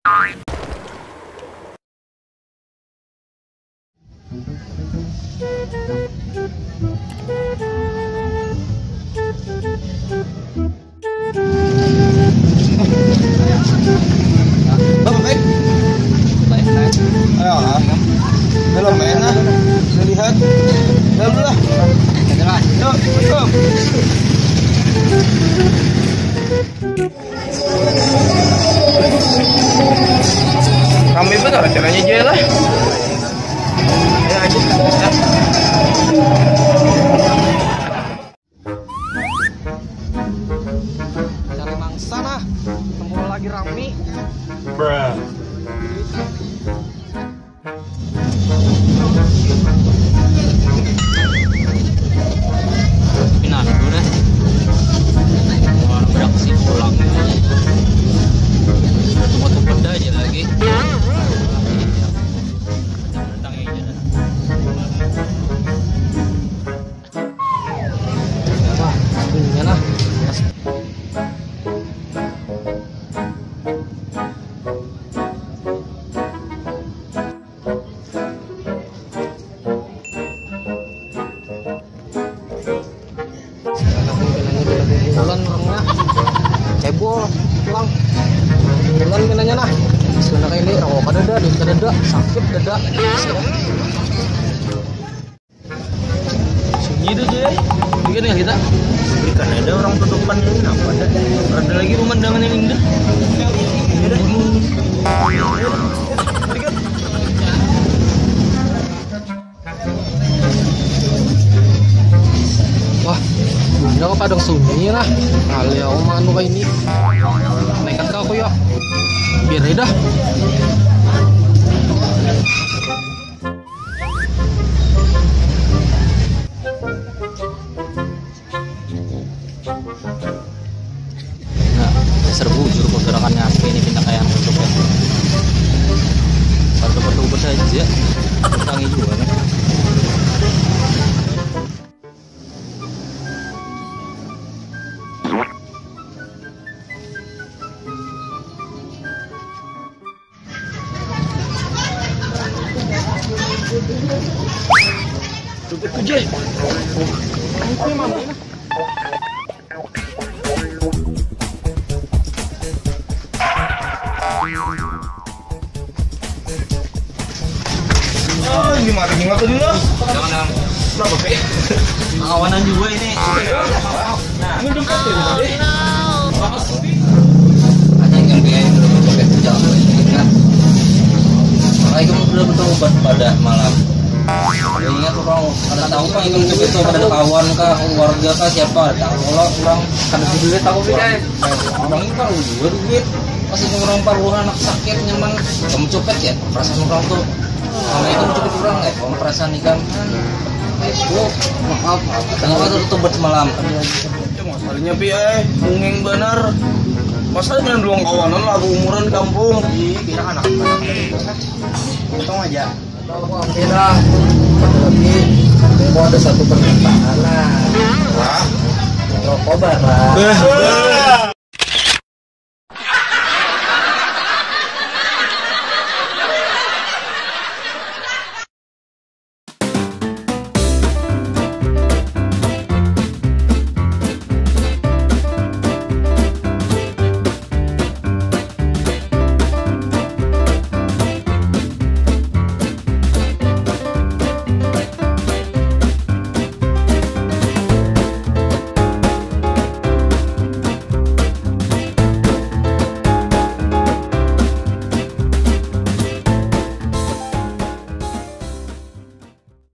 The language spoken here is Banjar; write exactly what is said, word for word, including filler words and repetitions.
Bang, baik. Ayo, ah. Belum main, ah. Udah lihat. Belum lah. Yuk, yuk. Ramai betul acaranya, Jay, lah. Ya, aja. Ya. Cari mangsa nah, tempat lagi rami. Pindah dulu deh. Wah, beraksi pulang. Udah tumpah-tumpah aja lagi. Datang aja dah. Nah, ininya nah. Bulan orangnya cebol pulang. Bulan pinanya nah. Sebenarnya ini rokok kada ada, duit kada ada, sakit dada. Sunyi tu je. Bikin ya kita. Ikan ada orang tutupan ini apa ada? Ada lagi pemandangan yang indah. Ada. Wah, ada ke padang sunyi lah. Kali aku makan muka ini. Nekat ke aku ya. Biar aja dah. Nah, dasar bujur kok gerakannya apa ini pindah kayak anu copet. Pada perlu ubah saja, tangi juga nih. Dompetku, Jay. Ah, ini mati ingat tadi lah. Jangan, jangan. Kenapa, Pe? Kawanan juga ini. Nah, ini dompet ya, Pe? Ada yang biaya belum copet jalan ini kan. Makanya kamu belum betul obat pada malam. Ya, ingat tuh, Bang, kada tahu, Bang, itu copet itu pada kawan kah, keluarga kah, siapa, kada tahu. Kalau orang kada peduli tahu, Pe, guys. Orang itu tahu juga duit. Pas itu orang paruh anak sakit nyaman, kamu copet ya, perasaan orang tuh. Sama itu copet orang ya, kamu perasaan ikan. Ayo, maaf, maaf. Kenapa tuh tuh buat semalam? Masalahnya, Pi, eh, munging bener. Masa dengan doang kawanan lah, umuran kampung. Ih, pira anak. Untung aja. Oke lah, lagi mau ada satu permintaan lah. Wah. Rokok barang.